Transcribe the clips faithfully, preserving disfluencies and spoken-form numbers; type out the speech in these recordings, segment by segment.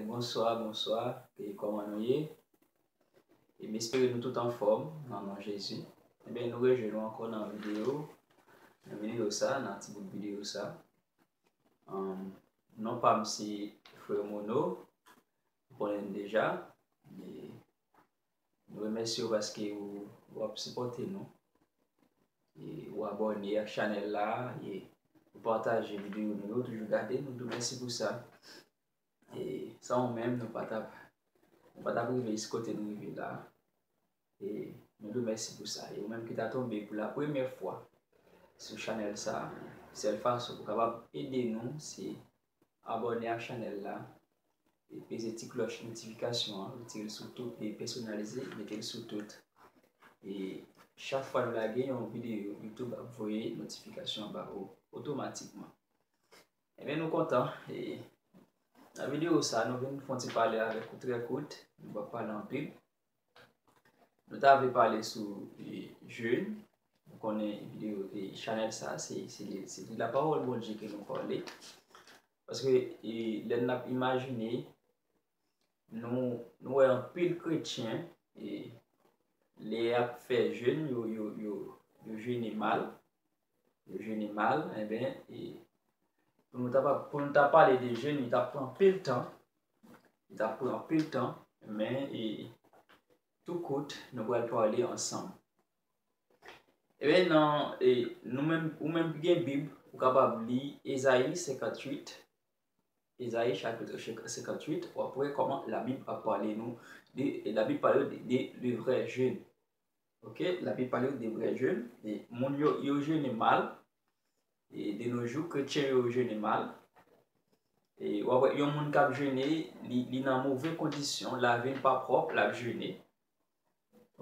Bonswa, bonswa, e kòman nou ye? E m espere nou tout anfòm nan non Jezi. Ebyen, nou rejwenn nou ankò nan videyo, nan videyo sa, nan ti bout videyo sa. Um, non pa m se Frè Mono, ou konnen deja. E nou remèsye w paske ou, ou ap sipòte nou. E ou abòne ak chanèl la, e ou pataje videyo nou yo, toujou gade, nou di w mèsi pou sa. E san ou menm, nou pa t ap, nou pa t ap rive jis kote nou rive la. E nou di w mèsi pou sa. E ou menm ki ta tonbe pou la premyè fwa sou chanèl sa, sèl fason pou kapab ede nou, se abòne ak chanèl la, e peze ti klòch notifikasyon an, mete l sou tout, e pèsonalize, mete l sou tout. E chak fwa nou lage yon videyo, YouTube ap voye notifikasyon ba ou otomatikman. Ebyen, nou kontan. E nan videyo sa, nou vin fè yon ti pale avèk ou trè kout. Nou pa pale anpil. Nou ta vle pale sou, e, jèn. Nou konnen videyo, e, chanèl sa, se, se, se de lapawòl Bondye ke nou pale. Paske, e, lè n ap imajine, nou, nou wè anpil kretyen, e, lè y ap fè jèn, yo, yo, yo, yo jene mal. Yo jene mal, enben, e, pou nou ta pa, pou nou ta pale de jèn, li t ap pran anpil tan. Li t ap pran anpil tan, men, e, tou kout, nou pral pale ansanm. Ebyen, nan, e, nou menm, ou menm ki gen Bib, ou kapab li Ezayi senkanntuit, Ezayi chapit senkanntuit, w ap wè kòman Labib ap pale nou de, Labib pale de, de, de vrè jèn. Ok, Labib pale de vrè jèn. E moun yo, yo jene mal. E de nos jours, kretyen yo jene mal. E w ap wè yon moun k ap jene, li, li nan move kondisyon, lavi l pa pwòp, l ap jene.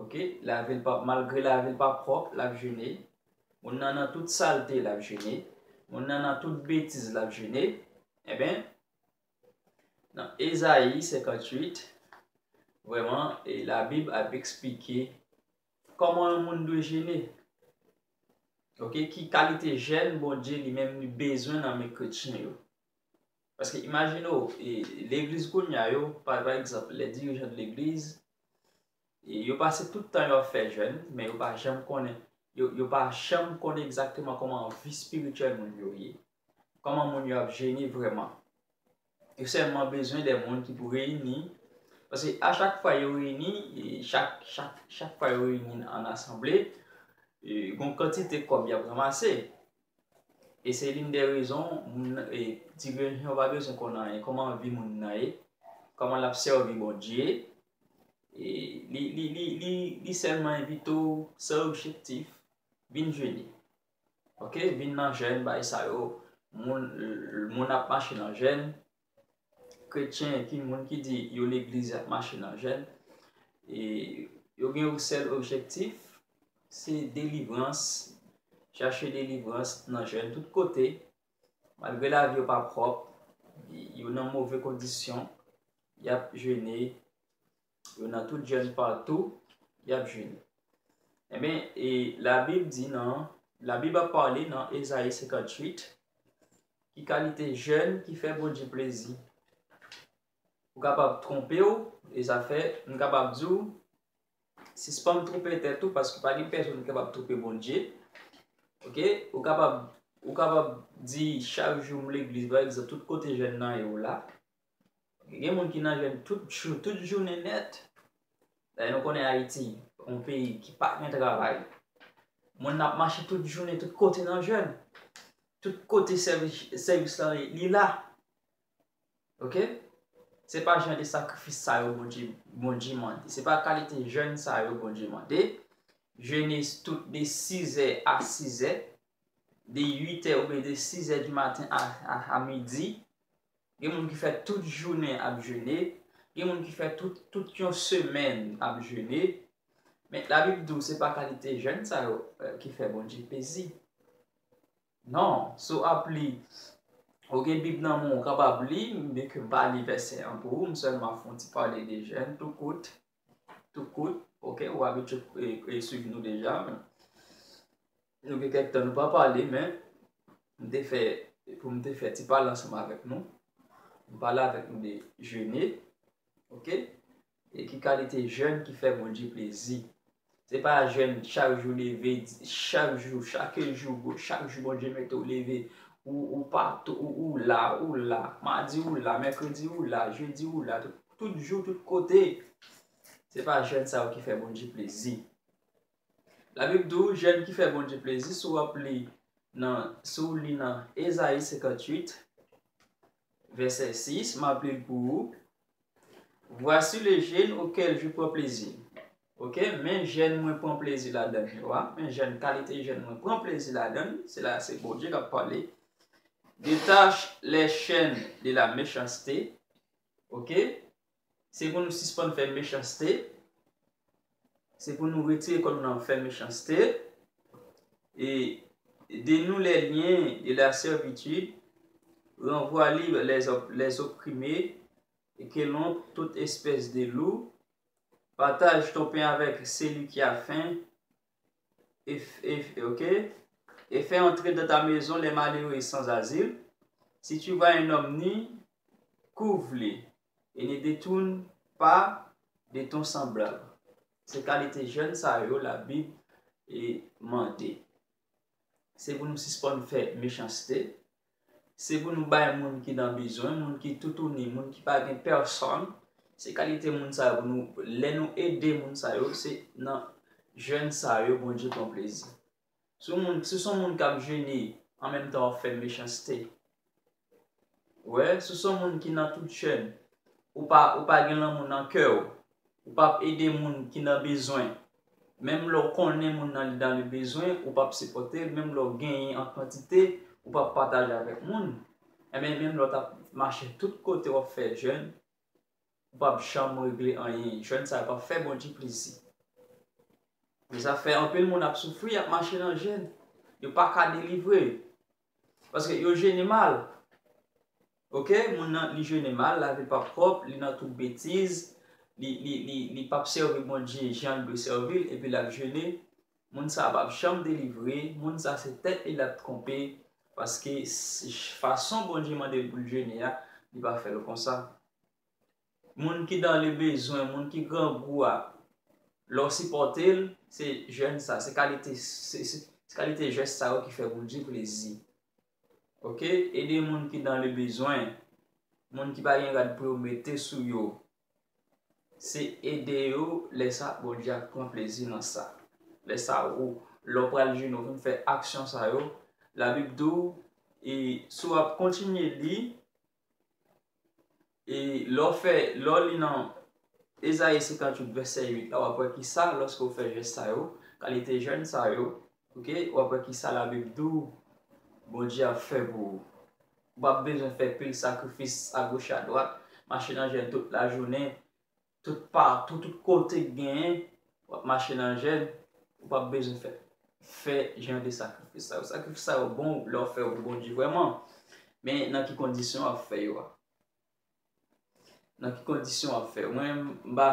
Ok, lavi l pa, malgre lavi l pa pwòp, l ap jene. Moun nan nan tout salte, l ap jene. Moun nan nan tout betiz, l ap jene. Enben, nan Ezayi senkanntuit, vrèman, e Labib ap eksplike kòman yon moun dwe jene. Ok, ki kalite jèn Bondye li menm li bezwen nan men kretyen yo. Paske imajine w, e, legliz kounye a yo, pa, pa egzanp, lè dirijan de legliz, e, yo pase tout tan yo ap fè jèn, men yo pa janm konnen, yo, yo pa janm konnen egzakteman kòman vi espirityèl moun yo ye. Kòman moun yo ap jene vrèman. Yo sèlman bezwen de moun ki pou reyini. Paske a chak fwa yo reyini, e chak, chak, chak fwa yo reyini an asanble, e, gon kantite kòb y ap ranmase. E se l'une des raisons, moun nan, e, dirijan pa bezwen konn anyen, kòman vi moun nan ye, kòman l ap sèvi Bondye. E li, li, li, li, li sèlman envite w san objektif, vin jene. Ok, vin nan jèn, bay sa yo. Moun, moun ap mache nan jèn. Kretyen, ki moun ki di yo legliz ap mache nan jèn. E yo gen yon sèl objektif, se delivrans. Chache delivrans nan jèn tout kote. Malgre lavi yo pa pwòp, yo nan move kondisyon, y ap jene, yo nan tout jèn patou, y ap jene. Enben, e Labib di nan, Labib ap pale nan Ezayi senkanntuit, ki kalite jèn ki fè Bondye plezi. Ou kapab twonpe w, e sa fè, m kapab di w, sispann twonpe tèt ou, paske pa gen pèsonn ki kapab twonpe Bondye. Ok? Ou kapab, ou kapab di, chak jou m legliz, pa egzanp, tout kote jèn nan ye w la. Gen moun ki nan jèn tout jou, tout jounen nèt. Dayè, nou konnen Ayiti, yon peyi ki pa gen travay. Moun nan ap mache tout jounen, tout kote nan jèn. Tout kote sèvis, sèvis lan, li la. Ok? Se pa jan de sakrifis sa yo Bondye, Bondye mande. Se pa kalite jèn sa yo Bondye mande. Jene tout de sizè a sizè, de uitè oubyen de sizè di maten a, a, a midi. Gen moun ki fè tout jounen ap jene. Gen moun ki fè tout, tout yon semèn ap jene. Men Labib di w se pa kalite jèn sa yo, eh, ki fè Bondye plezi. Non, si w ap li, ou gen Bib nan men w, ou kapab li, byenke m pa li vèsè an pou ou, m sèlman ap fè yon ti pale de jèn, tou kout, tou kout, ok, ou abitye, e, e, swiv nou deja, men nou gen kèk tan nou pa pale, men m te fè, pou m te fè ti pale ansanm avèk nou. M pale avèk nou de jene, oke? E ki kalite jèn ki fè Bondye plezi? Se pa jèn chak jou leve, chak jou, chak jou, chak jou Bondye mete w leve. Ou, ou pa, ou, ou la, ou la. Madi ou la, mèkredi ou la, jedi ou la, tout, tout jou, tout kote. Se pa jèn sa yo ki fè Bondye plezi. Labib di w, jèn ki fè Bondye plezi, si w ap li nan, si w li nan Ezayi senkantuit, vèsè sis, m ap li l pou ou. Voici le jeune auquel je prends plaisir. Oke, men jèn mwen pran plezi ladan l yo a. Men jèn, kalite jèn mwen pran plezi ladan l. Se la, se Bondye k ap pale. Détache les chaînes de la méchanceté. Oke? Se pou nou sispann fè mechanste. Se pou nou retire kò nou nan fè mechanste. Et dénoue les liens de la servitude. Renvoie libre les, op- les opprimés et que l'ombre toute espèce de loup. Partage ton pain avec celui qui a faim. Et, et, ok? Et fais entrer dans ta maison les malheureux et sans asile. Si tu vois un homme nu, couvre-le et ne détourne pas de ton semblable. Se kalite jèn sa yo Labib e mande. Se pou nou sispann fè mechanste. Se pou nou bay moun ki nan bezwen, moun ki toutouni, moun ki pa gen pèsòn. Se kalite moun sa yo pou nou, lè nou ede moun sa yo, se nan jèn sa yo Bondye pran plezi. Si w moun, si w se yon moun k ap jene, an menm tan w ap fè mechanste. Wè, si w se yon moun ki nan tout chèn, ou pa, ou pa gen lanmou nan kè w, ou p ap ede moun ki nan bezwen. Menm lè w konnen moun nan li dans le besoin, ou p ap sipòte l, menm lè w genyen an kantite, ou p ap pataje avèk moun. Enben, menm lè w t ap mache tout kote w ap fè jèn, ou p ap janm regle anyen. Jèn sa yo p ap fè Bondye plezi. Men sa fè anpil moun ap soufri, ap mache nan jèn. Yo pa ka delivre. Paske yo jene mal. Oke, moun nan li jene mal, lavi l p ap pwòp, li nan tout betiz, li, li, li, li p ap sèvi Bondye jan l dwe sèvi l, epi l ap jene. Moun sa a p ap janm delivre, moun sa se tèt li l ap twonpe, paske s- fason Bondye mande l pou l jene a, li pa fè l konsa. Moun ki dans le besoin, moun ki grangou a, lè w sipòte l, se jèn sa, se kalite, se, se, se kalite jès sa yo ki fè Bondye plezi. Oke? Ede moun ki dans le besoin, moun ki pa gen rad pou yo mete sou yo. Se ede yo, lè sa Bondye ap pran plezi nan sa. Lè sa ou, lè w pral jene, ou fin fè aksyon sa yo, Labib di w, e si w ap kontinye li, e lè w fè, lè w li nan Ezayi senkantuit vèsè uit la, w ap wè kisa, lòske w fè jès sa yo, kalite jèn sa yo, oke, w ap wè kisa Labib di w Bondye ap fè pou ou. Ou p ap bezwen fè pil sakrifis agoch adwat, mache nan jèn tout lajounen, tout patou, tout kote k genyen, w ap mache nan jèn, ou p ap bezwen fè, fè jan de sakrifis sa yo. Sakrifis sa yo bon lè w fè yo pou Bondye vrèman. Men nan ki kondisyon w ap fè yo a? Nan ki kondisyon w ap fè yo? Mwen, m pa,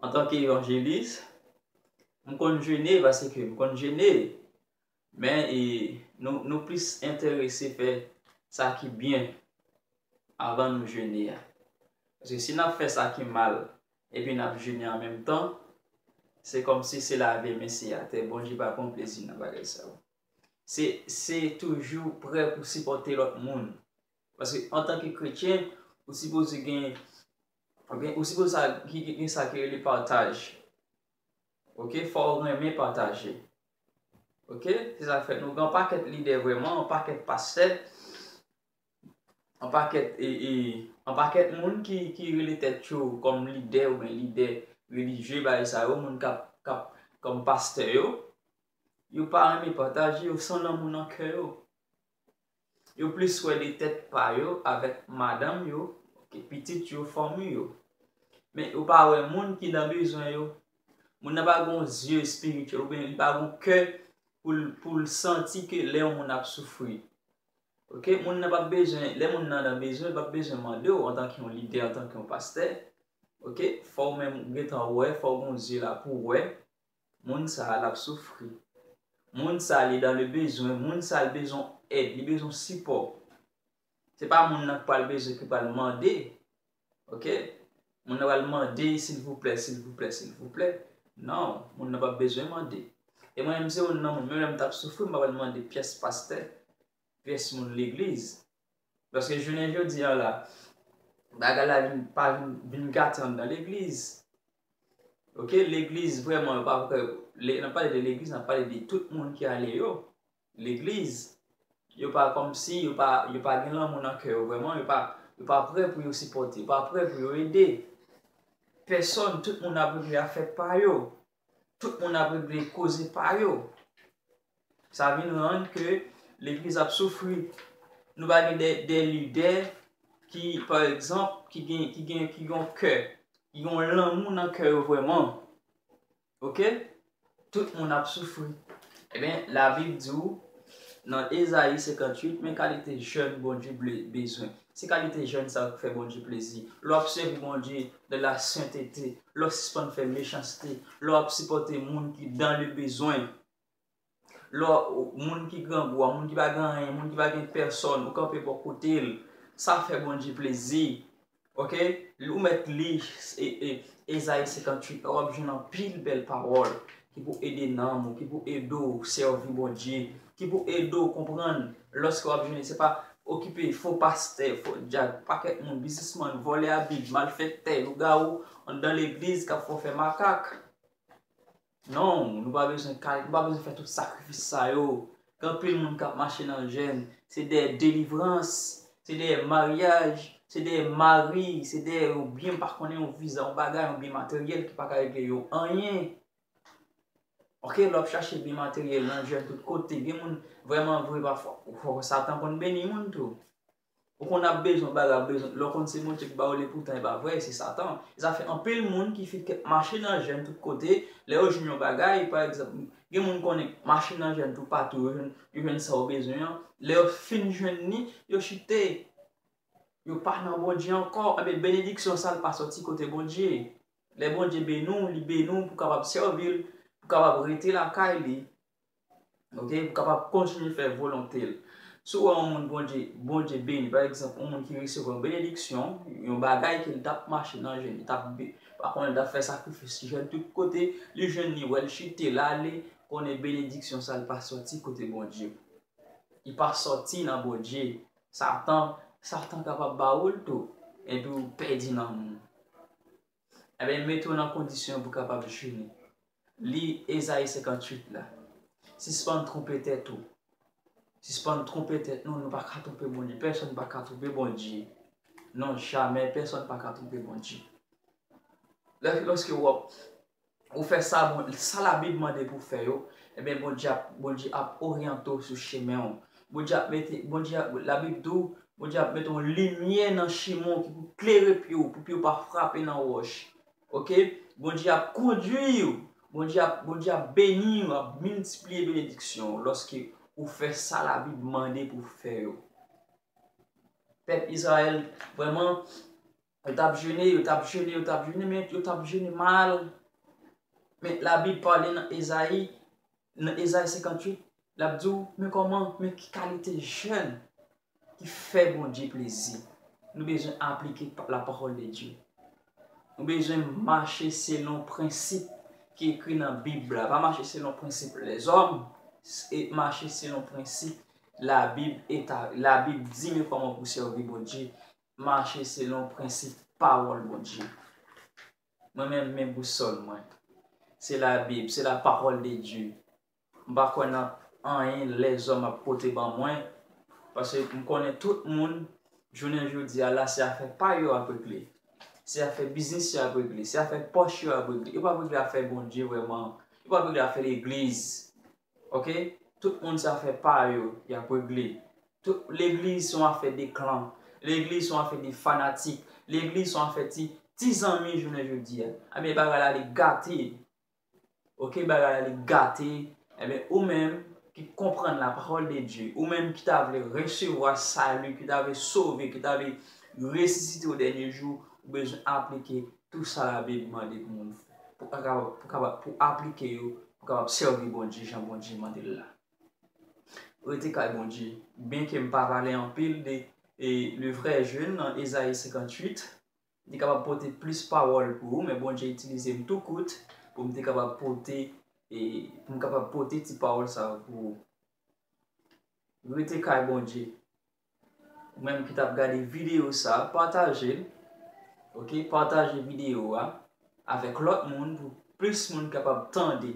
antanke evanjelis, m konn jene paske m konn jene. Men e, nou, nou plis enterese fè sa ki byen avan nou jene a. Paske si n ap fè sa ki mal, epi n ap jene an menm tan, se kòmsi se lave men se atè. Bondye pa pran plezi nan bagay sa yo. Se, se toujou prè pou sipòte lòt moun. Paske antanke kretyen, ou sipoze gen, ou gen, ou sipoze sa, ki, ki, gen sa ki rele pataj. Oke? Fò w renmen pataje. Oke? Se sa k fè nou gen yon pakèt lidè vrèman, yon pakèt pastè, yon pakèt, e, e, yon pakèt moun ki, ki rele tèt yo kòm lidè oubyen lidè relijye, bagay sa yo, moun k ap, k ap, kòm pastè yo, yo pa renmen pataje, yo san lanmou nan kè yo. Yo plis wè de tèt pa yo avèk madanm yo, oke, pitit yo, fanmi yo. Men yo pa wè moun ki nan bezwen yo. Moun nan pa gen yon zye espirityèl, oubyen li pa gen yon kè pou l, pou l santi ke lè yon moun ap soufri. Oke, moun nan p ap bezwen, lè moun nan nan bezwen, li p ap bezwen mande w antanke yon lidè, antanke yon pastè. Oke, fò w menm gentan wè, fò w gen yon zye la pou w wè. Moun sa a, l ap soufri. Moun sa a, li dans le besoin. Moun sa a, li bezwen èd, li bezwen sipò. Se pa moun nan k pral bezwen ki pral mande. Oke? Moun nan pral mande, silvouplè, silvouplè, silvouplè. Non, moun nan p ap bezwen mande. E mwen menm, se youn nan moun, menm lè m t ap soufri, m pa pral mande pyès pastè, pyès moun legliz. Paske jounen jodi a la, bagay la vin, pa vin, vin gate anndan legliz. Oke, legliz vrèman, yo pa vre, lè n ap pale de legliz, n ap pale de tout moun ki ale yo. Legliz, yo pa kòmsi, yo pa, yo pa gen lanmou nan kè yo vrèman, yo pa, yo pa prè pou yo sipòte, yo pa prè pou yo ede. Pèsòn, tout moun ap regle afè pa yo. Tout moun ap regle koze pa yo. Sa vin rann ke legliz ap soufri. Nou pa gen de, de lidè ki, pa egzanp, ki gen, ki gen, ki gen yon kè, ki gen yon lanmou nan kè yo vrèman. Oke? Tout moun ap soufri. Ebyen, Labib di w, nan Ezayi senkantuit, men kalite jèn Bondye ble-, bezwen. Se kalite jèn sa yo ki fè Bondye plezi. Lè w ap sèvi Bondye dans la sainteté, lè w sispann fè mechanste, lè w ap sipòte moun ki dans le besoin, lè w, moun ki grangou a, moun ki pa gen anyen, moun ki pa gen pèsòn, ou kanpe bò kote l, sa fè Bondye plezi. Oke? Ou mèt li, e, e, Ezayi senkantuit la, w ap jwenn anpil bèl pawòl ki pou ede nanm ou, ki pou ede w sèvi Bondye, ki pou ede w konprann lòske w ap jwenn, se pa okipe fo pastè, fo dyak, pakèt moun, biznismann, vòlè a Bib, malfektè, lougawou anndan legliz k ap fè w fè makak. Non, nou pa bezwen kay, nou pa bezwen fè tout sakrifis sa yo. Gen anpil moun k ap mache nan jèn, se dèyè delivrans, se dèyè maryaj, se dèyè mari, se dèyè yon byen, m pa konnen, yon viza, yon bagay, yon byen materyèl ki pa ka regle yo anyen. Oke, lè w ap chache byen materyèl nan jèn tout kote, gen moun vrèman vre pafwa, fò Satan konn beni moun tou. Ou konn ap bezwen bagay, ap bezwen, lè w konn se Bondye ki ba w li, poutan e pa vre, se Satan. E sa fè anpil moun ki fin mache nan jèn tout kote, lè yo jwenn yon bagay, pa egzanp, gen moun konnen mache nan jèn toupatou, yo jwenn, yo jwenn sa yo bezwen an. Lè yo fin jwenn li, yo chite. Yo pa nan Bondye ankò. Ebyen, benediksyon sa l pa sòti kote Bondye. Lè Bondye beni w, li beni w pou w kapab sèvi l, pou w kapab rete lakay li. Oke, pou kapab kontinye fè volonte l. Si w wè yon moun Bondye, Bondye beni, pa egzanp, yon moun ki resevwa yon benediksyon, yon bagay ke l t ap mache nan jèn, li t ap be-, pa konnen l t ap fè sakrifis jèn tout kote, li jwenn li, wè l chite, l ale, konnen benediksyon sa l pa sòti kote Bondye. Li pa sòti nan Bondye. Satan, Satan kapab ba ou l tou, epi w pèdi nan moun. Ebyen, mete w nan kondisyon pou w kapab jene. Li Ezayi senkantuit la. Sispann twonpe tèt ou. Sispann twonpe tèt nou, nou pa ka twonpe Bondye. Pèsonn pa ka twonpe Bondye. Non, jamè, pèsonn pa ka twonpe Bondye. Lè, lòske w ap, ou fè sa, bon, sa Labib mande pou w fè yo, ebyen, Bondye ap, Bondye ap oryante w sou chemen w. Bondye ap mete, Bondye ap, Labib di w, Bondye ap mete yon limyè nan chimen w ki pou klere pye w, pou pye w pa frape nan wòch. Oke? Bondye ap kondui w. Bondye ap, Bondye ap beni w, ap miltipliye benediksyon w lòske ou fè sa Labib mande pou w fè yo. Pèp Izrayèl, vrèman, yo t ap jene, yo t ap jene, yo t ap jene, men yo t ap jene mal. Men Labib pale nan Ezayi, nan Ezayi senkantuit, l ap di w, men kòman, men ki kalite jèn ki fè Bondye plezi. Nou bezwen aplike pa-, la parole de Dieu. Nou bezwen mache selon prensip ki ekri nan Bib la. Pa mache selon prensip lèzòm, e mache selon prensip Labib eta-, Labib di men kòman pou sèvi Bondye. Mache selon prensip pawòl Bondye. Mwen menm, men bousòl mwen. Se Labib, se la parole de Dieu. M pa kwè nan anyen lèzòm ap pote ban mwen, paske m konnen tout moun, jounen jodi a la, se afè pa yo ap regle. Se afè biznis yo ap regle, se afè pòch yo ap regle. Yo p ap regle afè Bondye vrèman. Yo p ap regle afè legliz. Oke? Tout moun se afè pa yo, y ap regle. Tout legliz se yon afè de klan. Legliz se yon afè de fanatik. Legliz se yon afè ti, ti zanmi jounen jodi a. Ebyen, bagay la li gate. Oke, bagay la li gate. Ebyen, ou menm ki konprann la parole de Dieu, ou menm ki ta vle resevwa sali, ki ta vle sove, ki ta vle resisite o dènye jou, ou bezwen aplike tou sa Labib mande pou moun fè. Pou kapab, pou kapab, pou aplike yo, pou kapab sèvi Bondye jan Bondye mande l la. Rete kay Bondye. Byenke m pa pale anpil de e, le vrai jeûne nan Ezayi senkanntuit, li kapab pote plis pawòl pou ou, men Bondye itilize m tou kout pou m te kapab pote, e, pou m kapab pote ti pawòl sa yo pou ou. Rete kay Bondye. Ou menm ki t ap gade videyo sa, pataje l. Ok, pataje videyo a avèk lòt moun pou plis moun kapab tande.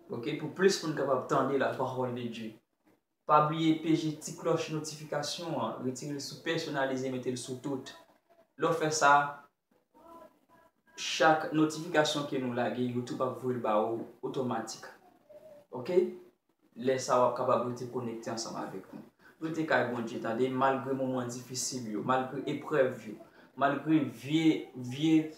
Ok, pou plis moun kapab tande la parole de Dieu. Pa bliye peje ti klòch notifikasyon an, retire l sou pèsonalize, mete l sou tout. Lè w fè sa, chak notifikasyon ke nou lage, YouTube ap voye l ba ou otomatik. Ok? Lè sa w ap kapab rete konekte ansanm avèk nou. Rete kay Bondye, tande, malgre moman difisil yo, malgre eprèv yo, malgre vye, vye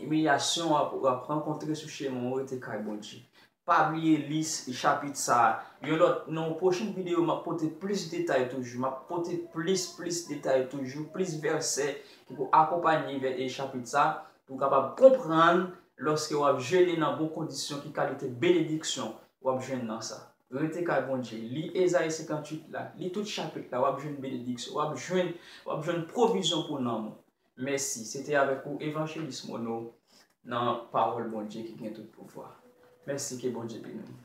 imilyasyon w ap, w ap rankontre sou chemen w, rete kay Bondye. Pa bliye li chapit sa a. Yon lòt, nan yon pwochen videyo, m ap pote plis detay toujou. M ap pote plis, plis detay toujou, plis vèsè ki pou akonpanye vè-, e chapit sa a, pou w kapab konprann lòske w ap jene nan bon kondisyon, ki kalite benediksyon w ap jwenn nan sa. Rete kay Bondye. Li Ezayi senkanntuit la, li tout chapit la, w ap jwenn benediksyon, w ap jwenn, w ap jwenn pwovizyon pou nanm ou. Mèsi. Se te avèk ou, Evanjelis Mono, nan pawòl Bondye ki gen tout pouvwa. Mèsi, ke Bondye beni w.